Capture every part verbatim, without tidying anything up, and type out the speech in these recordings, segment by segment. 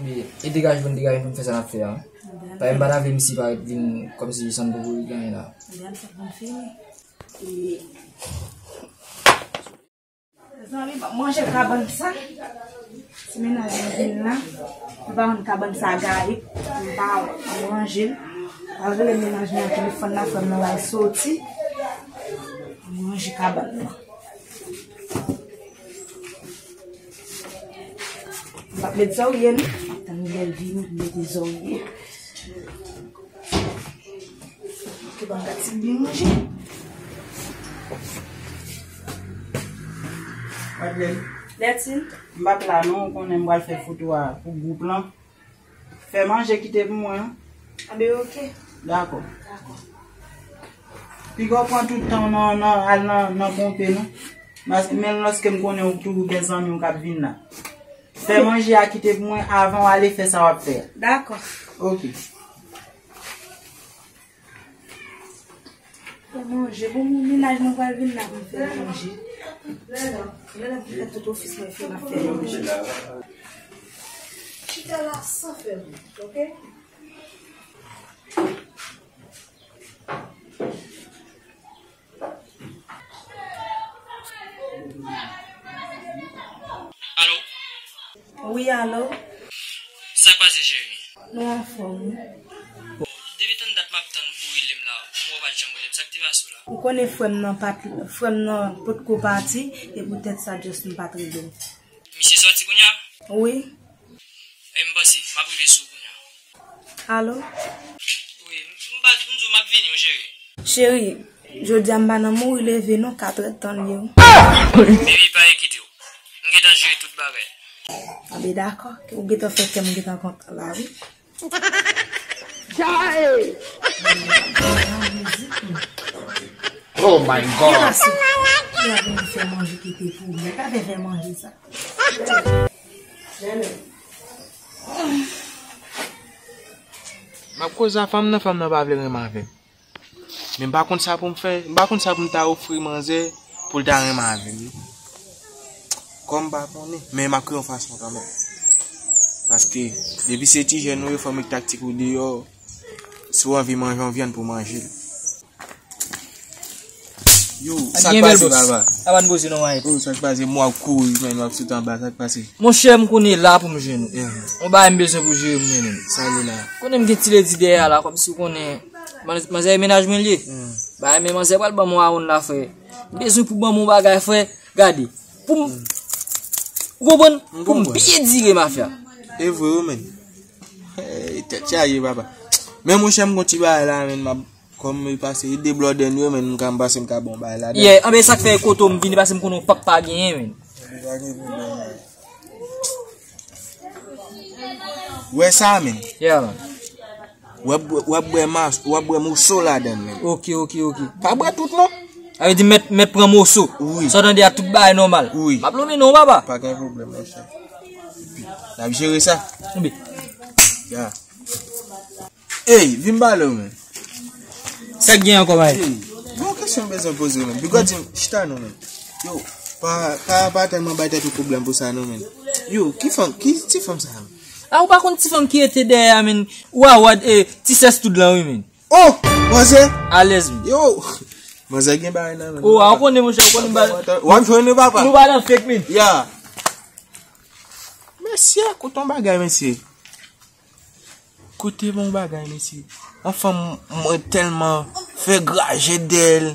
E, e degaje pou n degaje pou n fè sa n ap fè a. Paske m pa ta vle misye parèt vin kòmsi Sandro pou li genyen la. Anben, sa pou n fini. E, mezanmi, m ap manje kabann sa. Ti mennaj mwen vin la. M pa konn kabann sa gaye. M pa manje l. Al rele mennaj mwen nan telefòn la, frè m nan bay soti. M manje kabann nan. M p ap met zòrye non. M ap tann lè l vini pou mete zòrye. Ki ban gad ti byen manje. Madlèn. Dètin. M p ap la non, ou konnen m pral fè foto a pou gwoup lan. Fè manje kite pou mwen. Anben, oke. Dakò. Dakò. Piga w pran tout tan w nan, nan, al nan, nan ponpe non. Mas-, men lòske m konnen ou toujou gen zanmi w k ap vin la. Fè manje a kite pou mwen avan w ale fè sa w ap fè a. Dakò. Oke. Fè manje. Bon, mennaj mwen pral vin la pou m fè manje. Lè l ap fè tout ofis mwen fè, m ap fè manje. Chita la san fè bri, oke? Alo? Wi, alo? Sa k pase, cheri? Nou anfòm, wi. Bon, depi tann dat m ap tann pou w rele m la, m wè w pa t janm rele m. Sa k te pase w la? Ou konnen frè m nan pa t, frè m nan potko pati, e poutèt sa, just m pa t rele w. Misye sòti kounye a? Wi. E m panse, m ap rive sou w kounye a. Alo? Wi, m pa, m di w m ap vini, wi, cheri. Cheri, jodi a m pa nan mouri leve non, katrè tan l ye, wi. Baby, pa enkyete w. M gentan jere tout bagay. Anben, dakò. Ou gentan fè kè m gentan kontan la, wi. Chai! Oh my God! Ki la vin fè manje kite pou mwen? Pa fè fè manje sa. M ap koze a fanm nan, fanm nan pa vle renmen avè m. Men m pa konn sa pou m fè, m pa konn sa pou m ta ofri manzè pou l ta renmen avè m. Kòm m pa konnen, men m ap kreye yon fason kanmenm. Paske, depi se ti jèn ou ye, fò w met taktik ou deyò. Si w anvi manje yon vyann pou manje l. Yo, sa k pase, papa? Sa pa n poze non, Mayèt. Oh, sa k pase? M wè w ap kouri, men w ap sot anba, sa k pase? Monchè, m konnen la pou m jwenn ou. Yeah. Yon bagay m bezwen pou jere m, men. Sa ye la? Konnen m gen ti ledi dèyè a la, kòmsi w konnen, man-, manzè e mennaj mwen l ye. Yeah. Bagay, men manzè pral ban m yon awonn la, frè. M bezwen pou ban m yon bagay, frè. Gade. Pou m, ou konprann? Pou m byen dire, mafya. E vre, wi, men. Hey, tèt chaje, papa. Men, monchè, m gon ti bagay la, men, m ap Kòm e pase, e de blòdè nou yo, men m ka, m panse m ka bon bagay ladan. Yeah, anben sa k fè kote w m vini, paske m konnen w p ap pa genyen, men. Ou wè sa, men? Yeah, man. W ap bwè, w ap bwè mas, w ap bwè moso ladan, men. Ok, ok, ok. Pa bwè tout, non. Sa vle di mèt, mèt pran moso. Wi. Sa w tande a tout bagay nòmal. Wi. M ap lonmen non, papa. Pa gen pwoblèm, monchè. Epi, n ap jere sa. Anben. Ya. Ey, vin pale w, men. Sa k gen ankò, Mayèt? Ey, gen yon kesyon m bezwen poze w, men. Bigòt di m, chita non, men. Yo, pa, pa, pa tèlman bay tèt ou pwoblèm pou sa, non, men. Yo, ki fanm, ki ti fanm sa, men? A, ou pa konn ti fanm ki rete dèyè a, men. Ou a wad, e, ti sès tout lan, wi, men. Oh, manzè! Alèz, men. Yo, manzè gen bagay nan men. Oh, a, ou konnen, monchè, ou konnen bagay. W ap jwenn nou, papa. Nou pa nan fake, men. Ya. Mesye, koute yon bagay, mesye. Koute bon bagay, mesye. Yon fanm mwen tèlman fè grajè dèyè l.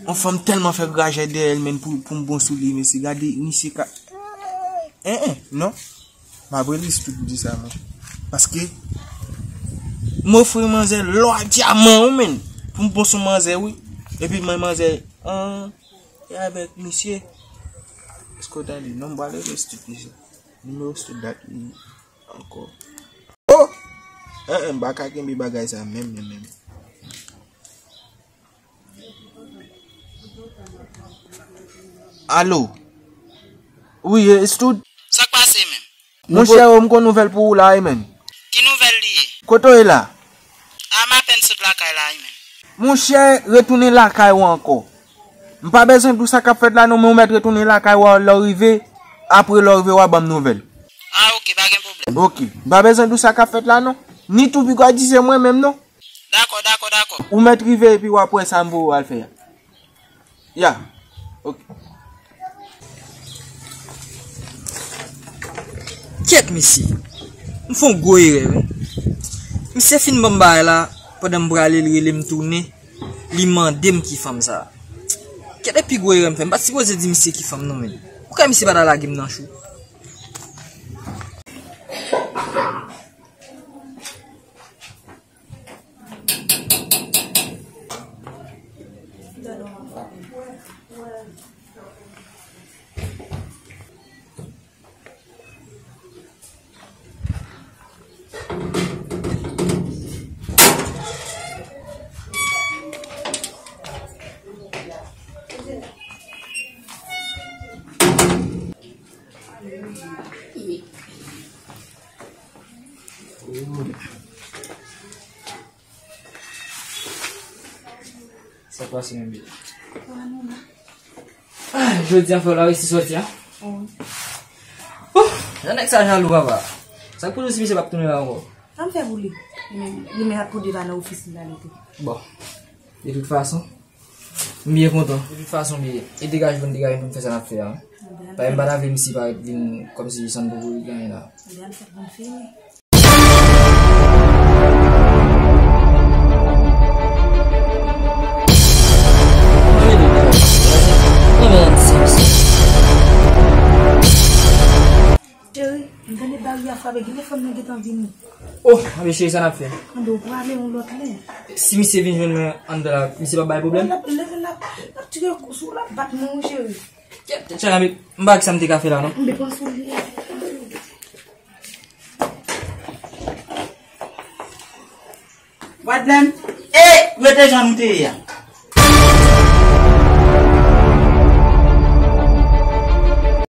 Yon fanm tèlman fè grajè dèyè l, men pou, pou m bon sou li, mesye. Gade, misye ka. En, en, non. M ap rele Stud pou di sa, mwen. Paske, m ofri manzè lò a dyaman, wi, men. Pou m bon sou manzè, wi. Epi, men manzè, an, e avèk misye. Èske w tande? Non, m pral rele Stud, mesye. Nimewo Stud la, wi. Ankò. Oh! En, en, m pa ka kenbe bagay sa menm, menm, menm. Alo? Wi, e, Stud? Sa k pase, menm? Monchè, yo, m gon nouvèl pou ou la, wi, menm. Ki nouvèl li ye? Kote w ye la? A, m apèn sot lakay la, wi, menm. Monchè, retounen lakay ou ankò. M pa bezwen di w sa k ap fèt la non, men w mèt retounen lakay ou lè w rive. Apre lè w rive, w a ban m nouvèl. A, oke, pa gen pwoblèm. Ok. M pa bezwen di w sa k ap fèt la, non. Ni tou piga di se mwen menm, non. Dakò, dakò, dakò. Ou mèt rive epi w ap wè sa m pou w al fè a. Ya. Ok. Kyèt, mesye. M fè yon gwo erè, wi. Misye fin ban m bagay la, pandan m prale, li rele m tounen, li mande m ki fanm sa. Kyèt, e pi gwo erè m fè. M pa t sipoze di misye ki fanm, non, men. Poukisa misye pa ta lage m nan chou? Sa pase, men bebe? Ah, jodi a fè w la resi sòti a. Wi. Ouh, jan nèg sa jalou, papa. Sa k pou di si misye p ap tounen la ankò? Sa m fè pou li? Li menm, li menm ap pwodui pa nan ofis li la, li tou. Bon. De tout fason, m byen kontan. De tout fason, bebe, e degaje pou n degaje pou n fè sa n ap fè a, wi. Paske m pa ta vle misye parèt vin kòmsi Sandro pou li gen anyen la. Anben, ann fè pou n fini. Cheri, m tande bari a frape, gen de fanm nan gentan vini. Oh, anben cheri, sa n ap fè? Anben, ou prale yon lòt lè. Si misye vin jwenn mwen anndan la, misye p ap bay pwoblèm? L ap, l ap, l ap, l ap tire kou sou ou, l ap bat mwen, wi, cheri. Kèt, tchè, anben, m pa wè kisa m te ka fè la, non. Anben, pran soulye a. Pwoblèm? E, rete jan nou te ye a.